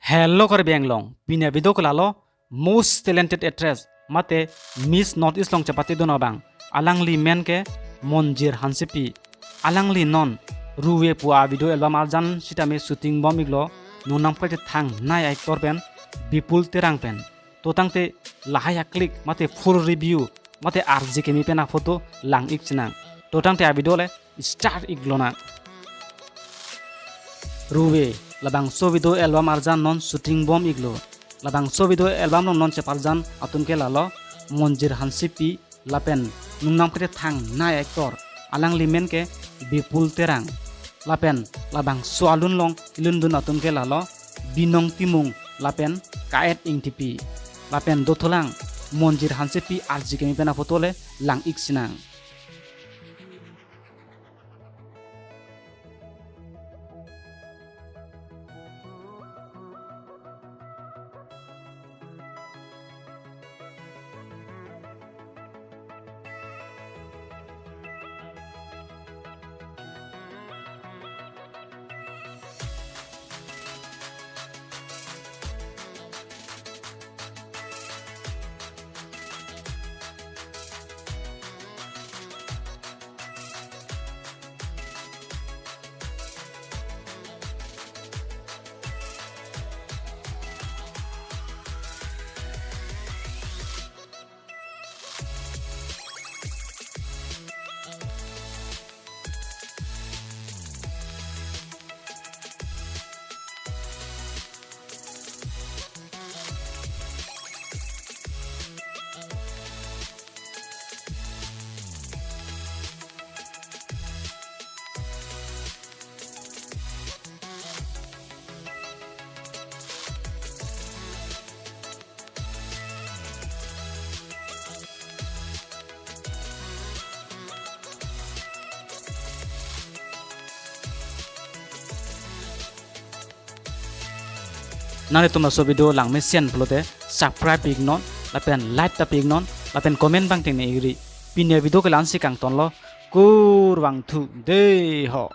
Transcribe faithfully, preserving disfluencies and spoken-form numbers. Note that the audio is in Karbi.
Hello Karbi Anglong, pini avideo ke lalo most talented actress mate Miss North East along chepatedun abang, alangli men ke Monjir Hansepi. Alangli non Ruve pu avideo album arjan sitame shooting bom-iklo, nungnam kali thangnai actor pen Bipul Terang pen. To tangte lahai a-clip mate full review mate R J Kimi pen aphoto lang-ik sinang. To tangte avideo le start-iklonang. Ruve, labangso video album arjan non shooting bom-iklo. Labangso video album along non cheparjan atum ke lalo Monjir Hansepi lapen nungnam kali thangnai actor, alangli men ke Bipul Terang. Lapen labangso alun along kelundun atum ke lalo Binong Timung lapen Ka-et Engtipi. Lapen dothulang Monjir Hansepi R J Kimi pen aphoto le lang-ik sinang. Nanglitum laso video langmesen pulote subscribe pi-iknon, lapen like ta pi-iknon, lapen comment abang tengne-ikri. Pini avideo ke la-ansi kangtonlo, kurvangthu dei ho.